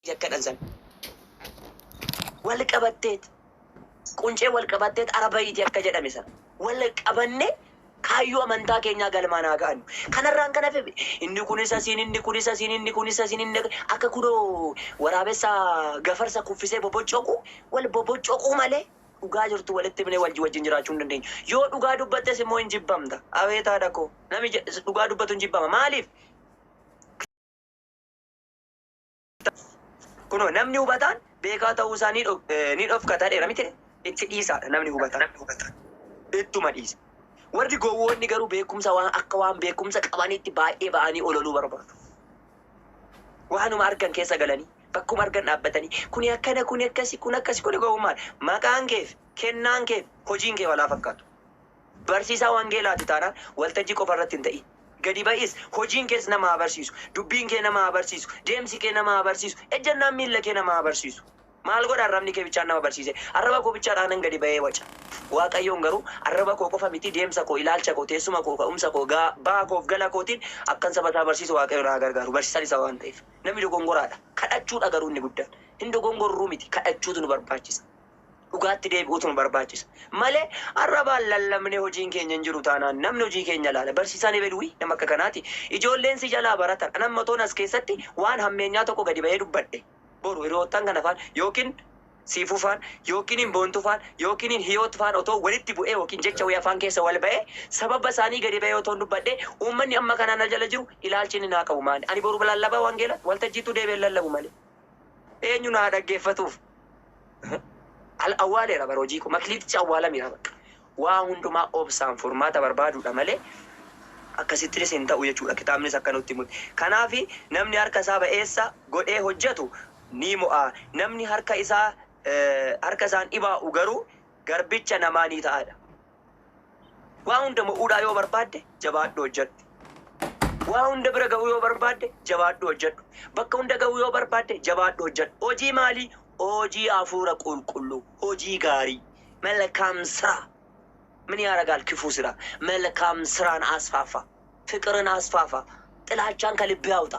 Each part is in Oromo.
Akka jedhan sana. Wal qabatteet quncee wal qabatteet araba hiiti akka jedhame sana. Wal qabannee kaayyoo amantaa keenyaa galmaan haa ga'annu. Kanarraan kan hafe inni kunis asiin, inni kunis asiin, inni kunis asiin, inni akka kunoo waraabessa gafarsa kuffisee boboccoqu wal boboccoquu malee dhugaa jirtu walitti himnee wal wajjin jiraachuu hin dandeenyu. Yoo dhugaa dubbattes immoo hin jibbamta. Abeet haadha koo, namni dhugaa dubbatu hin jibbama. Maaliif? Kunoo namni hubataan beekaa ta'uu isaa ni dhofkata jedheera miti? Itti dhiisaadha namni hubataan. Ittuma dhiisa. Warri gowwoonni garuu beekumsa waan akka waan beekumsa qabanitti baay'ee ba'anii ololuu barbaadu. Waanuma argan keessa galanii, bakkuma argan dhaabbatanii, kuni akkana, kuni akkasi, kun akkasi, kuni gowwummaadha. Maqaan keef, kennaan keef, hojiin kee walaa fakkaatu. Barsiisaa wangeelaati taanaan waltajjii qofa irratti hin ta'in. Gadi ba'is, hojiin kees nama haa barsiisu, dubbiin kee nama haa barsiisu, deemsi kee nama haa barsiisu, ejjennaan miilla kee nama haa barsiisu. Maal godha arrabni kee bichaan nama barsiise? Arraba koo bichaadhaanan gadi ba'ee waca. Waaqayyoon garuu arraba koo qofa miti, deemsa koo, ilaalcha koo, teessuma koo, ka'umsa koo, ba'a koof gala kootiin akkan saba isaa barsiisu Waaqayyo na haa gargaaru. Barsiisaan isa waan ta'eef. Namni dogongoraadha. Kadhachuudha garuu inni guddaan. Hin dogongorruu miti, kadhachuutu nu barbaachisa. Dhugaatti deebi'uutu nu barbaachisa. Malee arrabaan lallabnee hojiin keenya hin jiru taanaan namni hojii keenya ilaala. Barsiisaan ebeluwi nama akka kanaati. Ijoolleen si jalaa baratan. An amma otoon as keessatti waan hammeenyaa tokko gadi ba'ee dubbadhe, boru hiriyoottan kana faan yookiin Siifuu faan yookiin hin Boontuu faan yookiin hin Hiyoot faan otoo walitti bu'ee yookiin jecha wayii afaan keessa wal ba'ee sababa isaanii gadi ba'ee otoon dubbadhe, uummanni amma kanaa na jala jiru ilaalchi inni naa qabu maali? Ani boru lallabaa wangeela waltajjiittuu deebi'ee hin lallabu malee. Eenyu naa dhaggeeffatuuf? Al awwaaleera bara hojii koo, makliitichi awwaalameera bakka. Waa hundumaa obsaan furmaata barbaaduudha malee akkasittinis hin ta'u jechuudha, kitaabnis akka nutti himutti. Kanaaf namni harka isaa ba'eessa godhee hojjetu ni mo'a, namni harka isaa harka isaan dhibaa'u garuu garbicha namaa ni ta'aadha. Waa hunda mo'uudhaa yoo barbaadde jabaadhu hojjedhu. Waa hunda bira ga'uu yoo barbaadde jabaadhu hojjedhu. Bakka hunda ga'uu yoo barbaadde jabaadhu hojjedhu. Hojii maalii? Hojii hafuura qulqulluu, hojii gaarii, መልካም ስራ። ምን ያደርጋል? ክፉ ስራ። መልካም ስራን አስፋፋ፣ ፍቅርን አስፋፋ፣ ጥላቻን ከልብህ አውጣ።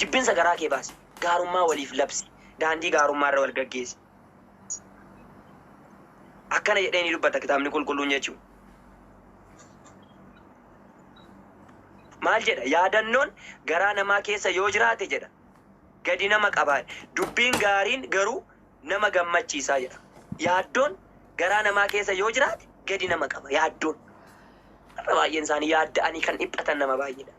Jibbinsa garaa kee baasi. Gaarummaa waliif labsi. Daandii gaarummaa irra wal gaggeessi. Akkana jedhee ni dubbata kitaabni qulqulluun jechuudha. Maal jedha? Yaadannoon garaa namaa keessa yoo jiraate jedha, gadi nama qaba. Dubbiin gaariin garuu nama gammachiisa jedha. Yaaddoon garaa namaa keessa yoo jiraate gadi nama qaba. Yaaddoon. Har'a baay'een isaanii yaadda'anii kan dhiphatan nama baay'eedha.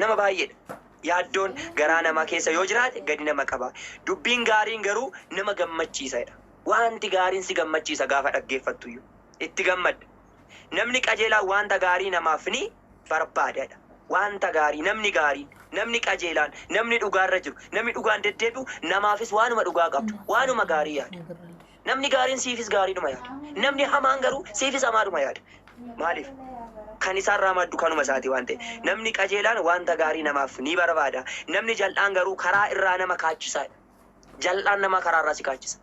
Nama baay'eedha. Yaaddoon garaa namaa keessa yoo jiraate gadi nama qaba. Dubbiin gaariin garuu nama gammachiisa jedha. Wanti gaariin si gammachiisa gaafa dhaggeeffattu iyyuu. Itti gammadda. Namni qajeelaan wanta gaarii namaaf ni barbaada jedha. Wanta gaarii namni gaariin, namni qajeelaan, namni dhugaarra jiru, namni dhugaan deddeebi'u namaafis waanuma dhugaa qabdu, waanuma gaarii yaada. Namni gaariin siifis gaariidhuma yaada. Namni hamaan garuu siifis hamaadhuma yaada. Maaliif? Kan isaarraa maddu kanuma isaati waan ta'eef. Namni qajeelaan wanta gaarii namaaf ni barbaada. Namni jal'aan garuu karaa irraa nama kaachisa. Jal'aan nama karaa irraa si kaachisa.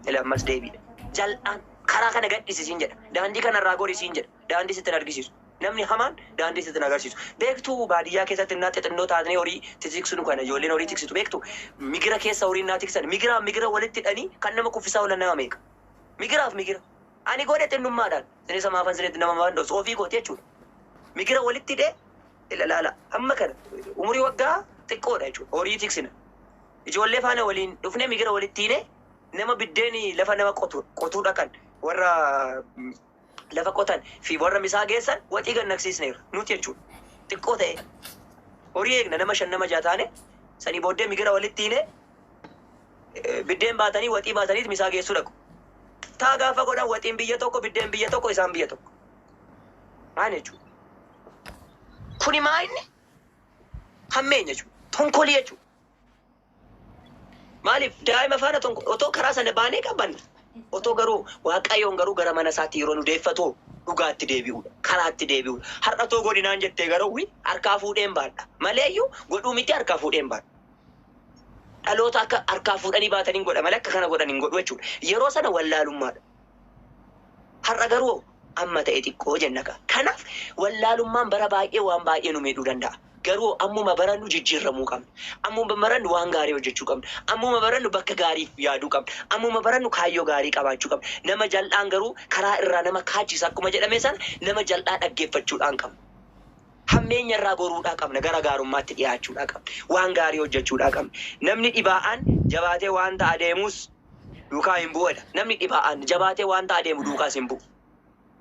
Ila ammas deebiidha. Jal'aan karaa kana gadhisi siin jedha. Daandii kana irraa gori siin jedha. Daandii sitti hin argisiisu. Namni hamaan daandii sitti hin agarsiisu. Beektuu, baadiyyaa keessatti innaa xixinnoo taatanii horii titiksinu kana, ijoolleen horii tiksitu beektu, migira keessa horii innaa tiksan migiraaf migira walitti hidhanii kan nama kuffisaa oolan nama meeqa? Migiraaf migira. Ani godhe xinnummaadhaan. Isinis maafan isinitti nama maan dhoosu ofii kooti jechuudha. Migira walitti hidhee ila laala hamma kana umurii waggaa xiqqoodha jechuudha. Horii tiksina. Ijoollee faana waliin dhufnee migira walitti hidhee nama biddeeni lafa nama qotu qotuu dhaqan, warra lafa qotan fi warra misaa geessan waxii gad naqsiisneerra nuti jechuudha. Xiqqoo ta'e horii eegna, nama shan nama jaha taane, sanii booddee migira walitti hiinee biddeen baatanii waxii baataniit misaa geessuu dhaqu. Taa gaafa godhan waxiin biyya tokko, biddeen biyya tokko, isaan biyya tokko. Maal jechuudha? Kuni maa inni? Hammeenya jechuudha. Tonkolii jechuudha. Maaliif daa'ima faana tonko otoo karaa sana baanee qabanna. Otoo garuu Waaqayyoon garuu gara mana isaatti yeroo nu deeffatu dhugaatti deebi'uudha. Karaatti deebi'uudha. Har'a otoo godhi naan jettee garuu wi harkaa fuudheen baadha. Maleeyyuu godhuu miti, harkaa fuudheen baadha. Dhaloota akka harkaa fuudhanii baatanii godha malee akka kana godhan hin godhu jechuudha. Yeroo sana wallaalummaadha. Har'a garuu amma ta'e xiqqoo jenna kaa. Kanaaf wallaalummaan bara baay'ee waan baay'ee nu miidhuu danda'a. Garuu ammuma barannu jijjiirramuu qabna. Ammuma barannu waan gaarii hojjechuu qabna. Ammuma barannu bakka gaariif yaaduu qabna. Ammuma barannu kaayyoo gaarii qabaachuu qabna. Nama jal'aan garuu karaa irraa nama kaachisa akkuma jedhame sana nama jal'aa dhaggeeffachuudhaan qabna. Hammeenya irraa goruudhaa qabna. Gara gaarummaatti dhiyaachuudhaa qabna. Waan gaarii hojjechuudhaa qabna. Namni dhibaa'aan jabaatee wanta adeemus duukaa hin bu'edha. Namni dhibaa'aan jabaatee wanta adeemu duukaas hin bu'u.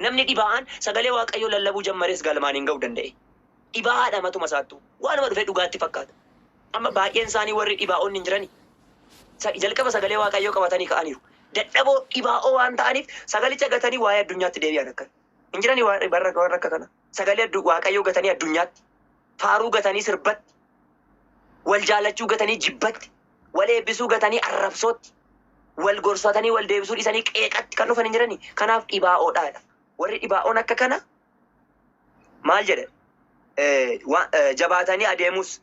Namni dhibaa'aan sagalee Waaqayyoo lallabuu jammarees galmaan hin ga'uu danda'e. Dhibaa'aadha matuma isaattuu. Waanuma dhufee dhugaatti fakkaata. Amma baay'een isaanii warri dhibaa'oonni hin jirani. Jalqaba sagalee Waaqayyoo qabatanii ka'aniiru. Dadhaboo dhibaa'oo waan ta'aniif sagalicha gatanii waa'ee addunyaatti deebi'an akka. Hin jirani warra akka kana. Sagalee Waaqayyoo gatanii addunyaatti. Faaruu gatanii sirbatti. Wal jaallachuu gatanii jibbatti. Wal eebbisuu gatanii arrabsootti. Wal gorsatanii wal deebisuu dhiisanii qeeqatti kan dhufan hin jirani. Kanaaf dhibaa'oodhaadha. Warri dhibaa'oon akka kana maal jedhe? Jabaatanii adeemus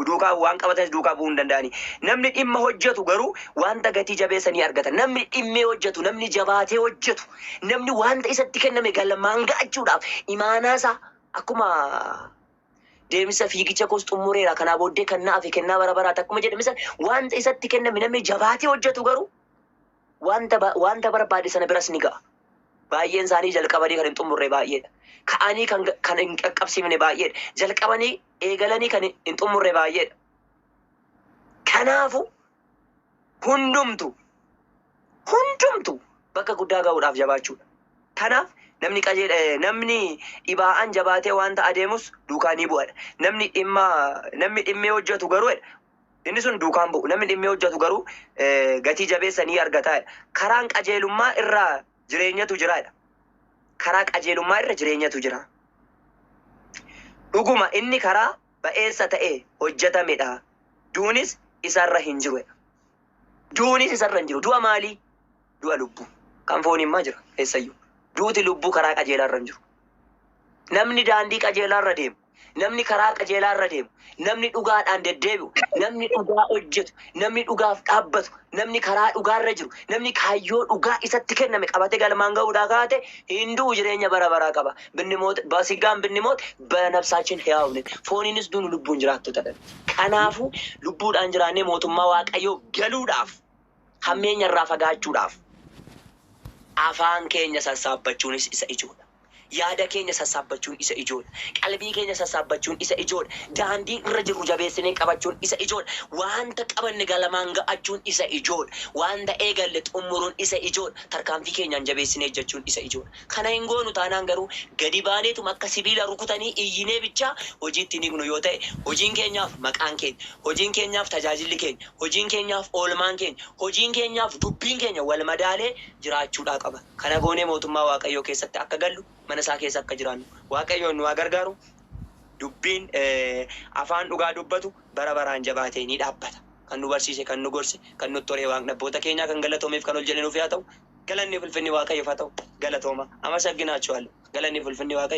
duukaa waan qabatanis duukaa bu'uu hin danda'ani. Namni dhimma hojjetu garuu wanta gatii jabeessanii argata. Namni dhimmee hojjetu, namni jabaatee hojjetu, namni wanta isatti kenname galmaan ga'achuudhaaf imaanaa isaa akkuma deemsa fiigicha koos xumureera kanaa booddee kan naafe kennaa bara baraati akkuma jedhame sana wanta isatti kenname namni jabaatee hojjetu garuu wanta barbaade sana biras ni ga'a. Baay'een isaanii jalqabanii kan hin xumurre baay'eedha. Ka'anii kan hin qaqqabsiifne baay'eedha. Jalqabanii eegalanii kan hin xumurre baay'eedha. Kanaafu hundumtu bakka guddaa ga'uudhaaf jabaachuudha. Kanaaf namni namni dhibaa'aan jabaatee wanta adeemus duukaa ni bu'adha. Namni dhimmee hojjetu garuu inni sun duukaan bu'u. Namni dhimmee hojjetu garuu gatii jabeessa ni argata. Karaan qajeelummaa irraa jireenyatu jiraadha. Karaa qajeelummaa irra jireenyatu jira. Dhuguma inni karaa ba'eessa ta'e hojjetamedha. Duunis isarra hin jiru. Duunis isarra hin jiru. Du'a maalii? Du'a lubbuu. Kan fooniin maa jira? Eessayyuu. Duuti lubbuu karaa qajeelaa irra hin jiru. Namni daandii qajeelaa irra deemu, namni karaa qajeelaa irra deemu, namni dhugaadhaan deddeebi'u, namni dhugaa hojjetu, namni dhugaaf dhaabbatu, namni karaa dhugaa irra jiru, namni kaayyoo dhugaa isatti kenname qabatee galmaan ga'uudhaa kaate hinduu jireenya bara baraa qaba. Binnimoot በስጋም ብንሞት በነፍሳችን ሕያው ነን። Fooniinis duunu lubbuun jiraattota. Kanaafuu lubbuudhaan jiraannee mootummaa Waaqayyoo galuudhaaf hammeenya irraa fagaachuudhaaf afaan keenya sassaabbachuunis isa ijoodha. Yaada keenya sassaabbachuun isa ijoodha. Qalbii keenya sassaabbachuun isa ijoodha. Daandii irra jirru jabeessinee qabachuun isa ijoodha. Wanta qabanne galmaan ga'achuun isa ijoodha. Wanta eegalle xumuruun isa ijoodha. Tarkaanfii keenyaan jabeessinee ejjechuun isa ijoodha. Kana hin goonu taanaan garuu gadi baaneetuma akka sibiila rukutanii iyyinee bichaa hojiitti ni gnu yoo ta'e hojiin keenyaaf maqaan keenya, hojiin keenyaaf tajaajilli keenya, hojiin keenyaaf oolmaan keenya, hojiin keenyaaf dubbiin keenya wal madaalee jiraachuudhaa qaba. Kana goonee mootummaa Waaqayyoo keessatti akka gallu mana isaa keessa akka jiraannu Waaqayyoon nu haa gargaaru. Dubbiin afaan dhugaa dubbatu bara baraan jabaatee ni dhaabbata. Kan nu barsiise, kan nu gorse, kan nutti tolee Waaqni abboota keenyaa kan galatoomeef kan ol jedhe nuuf haa ta'u. Galanni ulfinni Waaqayyoof haa ta'u. Galatooma. አመሰግናችኋለሁ. Galanni ulfinni Waaqayyoof.